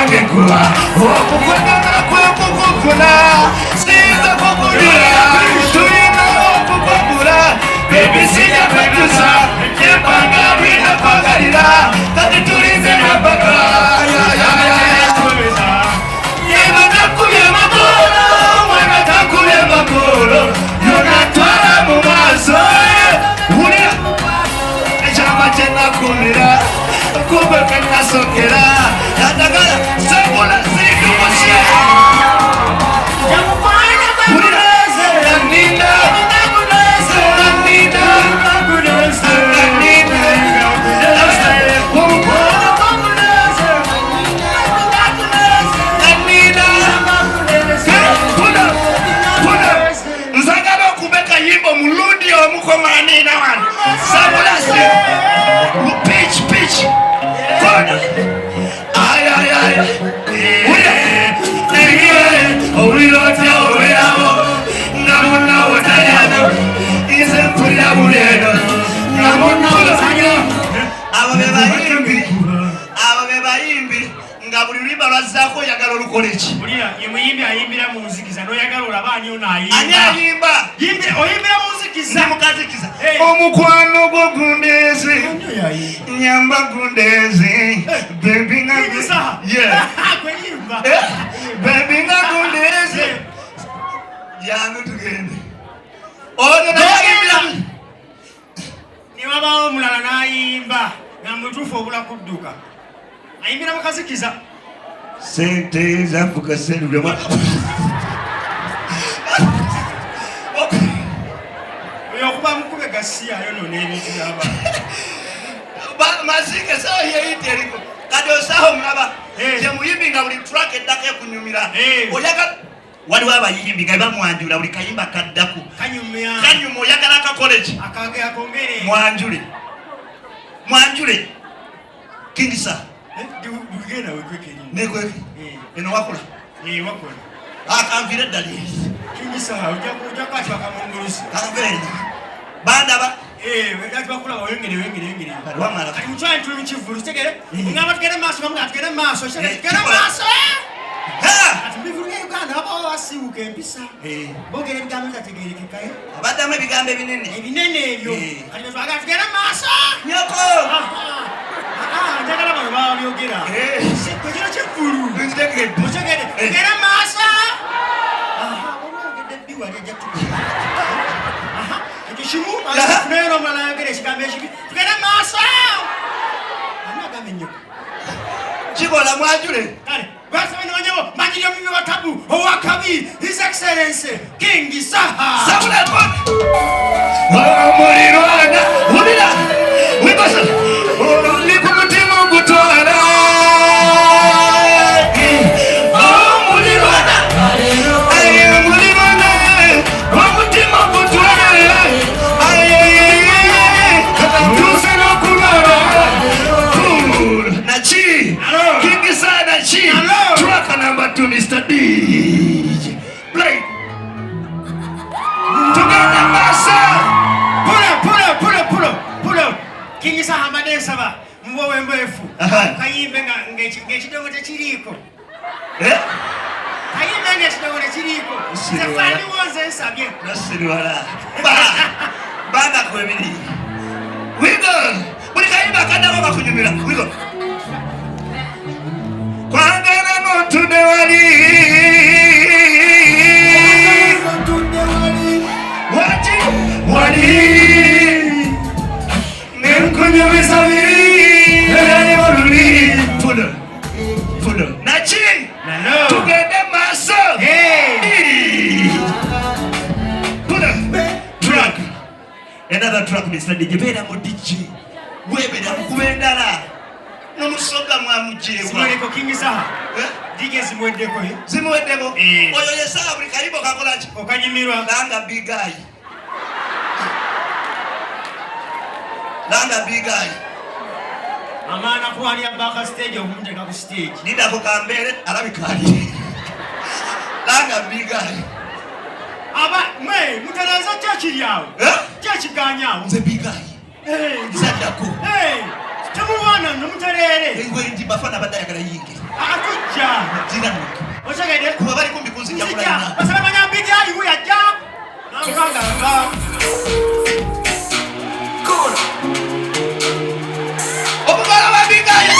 Gwange kuba okukwagala kwekukufuna, siyinza kukulira, tulina okukwagula. Baby, sijja kwetusa kyempanga bwinakwagalira, kati tulinze napaka. Yema takubye makolo, mwana takubye makolo, yonatwala mu maaso. Wulira ekyama kyenakumira, kumbe kenasokera yatagala sabula sindumusie. Wulira nanina nanina nanina omukwano nanina. Pull up, pull up. Nzagala okube kayimba omulundi omukomaniina wano. Sabula si pitch pitch kona. Ay ay ay, wulira owulira otya obeerawo nga munnawo talyano? Nze mpulira buli eno nga munnawo. Abo be bayimbi, abo be bayimbi nga buli luyimba lwazzaako oyagala olukola eki. Wulira, ye muyimbi ayimbira mu nzikiza, n'oyagala olaba ani ono Ani ayimba. Ayimba? Oyimbira mu nzikiza. Ndi mukazikiza. Hey. Omukwano gwo gundeeze. Ani oyo ayimba? Nyamba gundeeze, baby nga King Saha. Yeah. Kweyimba. Eh, baby nga gundeeze. Jangu tugende. Ono naye ayimbira. Ne wabaawo omulala n'ayimba nga mutuufu obula kudduka, ayimbira mu kazikiza. Sente zafuka sente buli omwana. Oyo okuba mukube gasiya ayonoona ebintu by'abantu. Mazike sawa yeyita eriko kati osaawo omulaba. Eh. Ye muyimbi nga buli track eddako ekunyumira. Eh. Oyagala waliwo abayimbi nga bamwanjula, buli kayimba kaddako kanyumya. Kanyuma, oyagala akakoleki. Akange akongere. Mwanjule, mwanjule King Saha. Genda wekweke erinnya. Nekweke. Eh. Eno wakola. Eh, wakola. Akanvira eddali eri. King Saha, ojja kukwatibwa kamungulusi. Kanvira eri bandaba. Eh, kati bakulaba, oyongere, oyongere, oyongere. Kati wamala. Kati mukyali tuli mu kivvulu, kitegere? Eh. Ngamba tugende mu maaso, bamugamba tugende mu maaso, kitegere? Eh, Tugende mu kikola. maaso. Ha! Kati mu bivvulu bya Uganda wabawo basiiwuka empisa. Eh. Boogera ebigambo ebitategeerekeka, eh? Abaddamu ebigambo ebinene. Ebinene ebyo. Eh. Kati bwe twagala tugende mu maaso. Nyoko. Aha, njagala bano baba byogera. Eh. Kwe kino kivvulu. Nkitegedde. Mutegede, Eh. tugende mu maaso. Aha, waliwo ayogedde bbi wali ajja tukuba. Aha, ekyo kimu, Aha. naye n'omulala ayogera ekigambo ekibi. Tugende mu maaso. Ani agamba ennyoko? Kikola, mwanjule. Kale, basaba ne banyabo, manyirio mimi wa tabu, owakabi, His Excellency, King Saha. Sabula kona omulirwana. Wulira wikosa oli ku mutima ogutwala omulirwana. Omulirwana omutima ogutwala tuuse n'okulaba naki. Hello. King Saha naki. Hello. Track number 2, Mr. DJ play. Tugenda maaso. Pull up, pull up, pull up, pull up, pull up. King Saha, mbadde nsaba mubuwombeefu. Aha. Kayimbe ng'ekidongo tekiriiko. Eh? Kayimbe ng'ekidongo tekiriiko. Nze Siriwala. fandiwo nze nsabye. Nasiriwala banga kwebiri wigo buli kayimba akaddako kakunyumira wigo kwagala muntu ne wali waki wali nenkunyumiza biri eraliwo luli pulo pulo naki. Nalo. Tugende maaso. Hey. Put up track, another track, Mr. DJ. Beera mu DJ webeera mukuba endala nomusoga mwamujewa. Zimuweddeko, King Saha. Eh? DJ zimuweddeko, eh? Zimuweddeko. Eh. Oyo yesawa buli kayimbo kakolaki. Okanyumirwa. Langa bigayi, langa bigayi. Amaana kulwanira back stage okumuteeka ku stage. Lindako kambeere alabika ali langa bigayi. Aba mwe mutereeza ki ekiri awo? Eh? Ki ekiganya awo? Nze bigayi. Eh, nzaddako. Eh, temulwana nno, mutereere. Engwe ndi bafana badde ayagala yingira. Atujja. Gira. Otegedde? Kuba bali kumbi kunzija. Nzija. Basaba manya Big Eye wuyo ajja. Nankanga nga. Omugala wa Big Eye.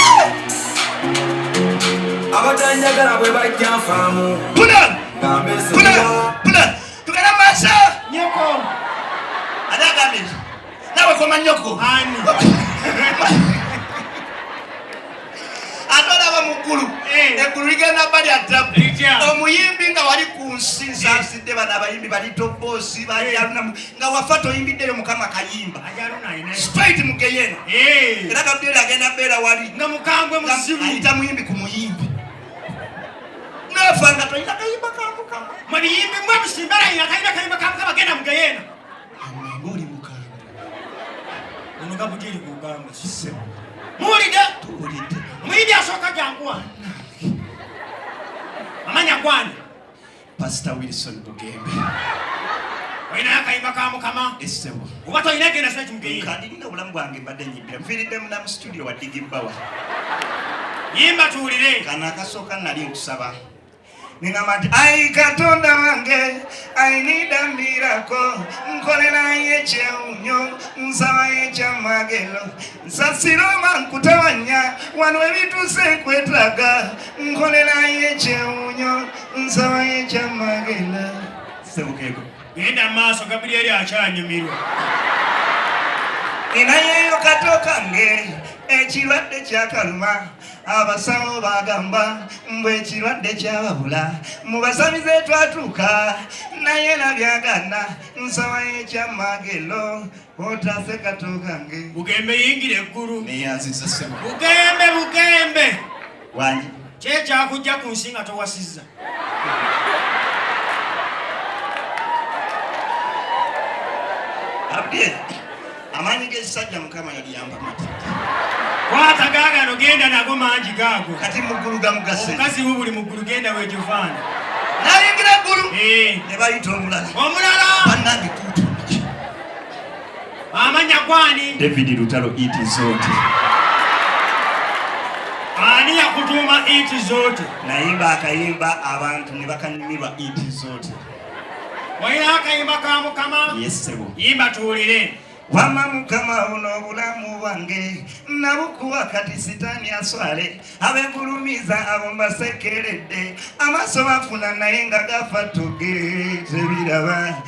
Abatanjagala bwe bajja nfaamu. Puna. Puna. Puna. Tugenda maaso. Nyoko. Ani agambye? Nawe koma nnyoko. Ani? Ate olaba mu ggulu. Eh. Eggulu ligenda bali attabu. Litya. Omuyimbi nga wali ku nsi nsaasidde bano abayimbi bali toboosi bajaluna nga wafa toyimbiddeyo Mukama kayimba. Ajaluna ayina. Straight mu geyena. Eh. Era Gabriel agenda beera wali. Nga mukambwe muzibu. Ayita muyimbi ku muyimbi. Nafa nga tolina kayimba ka Mukama. Mwe biyimbi mwe musimbera ayina kayimba kayimba ka Mukama genda mu geyena. Amangu oli mukambwe. Ono Gabriel kugamba. Ssebo. Muwulidde? Tuwulidde. Omuyimbi asooka janguwa. Amanya gwani? Pastor Wilson Bugembe. Olina akayimba ka Mukama? Essebo. Oba tolina genda straight mu geyena. Kandi nina obulamu bwange mbadde nyimbira. Nfiiridde muna mu studio wa Digi Bauer. Yimba tuwulire. Kano akasooka nali nkusaba. Ningamba nti ai Katonda wange, I need a miracle. Nkolerayo ekyewuunyo, nsabayo ekyamagero. Nsasira oba nkutawanya, wano ebituuse nkwetaaga. Nkolerayo ekyewuunyo, nsabayo ekyamagero. Ssebukeeko. Genda maaso, Gabriel akyanyumirwa. Ninayeyo kato kange, ekirwadde kyakaluma. Abasawo bagamba mbu ekirwadde kyababula. Mu basamize twatuuka naye nabyagana. Nsabayo ekyamagero, otaase kato kange. Bugembe yingira eggulu. Neyanziza ssebo. Bugembe, Bugembe. Wangi. Ki ekyakujja ku nsi nga towasizza? Abdiel, amaanyi g'ekisajja Mukama yali yampa mati. Kwata gaagano genda nago mangi gaago. Kati mu ggulu gamugase. Obukazi bwo buli mu ggulu genda weejovaana. Nayingira eggulu. Eh. Ne bayita omulala. Omulala. Bannange tuutu. Amanya gwani? David Lutalo Iti Zote. Ani yakutuuma Iti Zote? Nayimba akayimba abantu ne bakanyumirwa Iti Zote. Walina akayimba ka Mukama? Yes, ssebo. Yimba tuwulire. Wamma Mukama buno obulamu bwange nabukuwa kati sitaani aswale abengulumiza abo mbasekeredde amaaso bafuna naye nga gafa tuge tebiraba.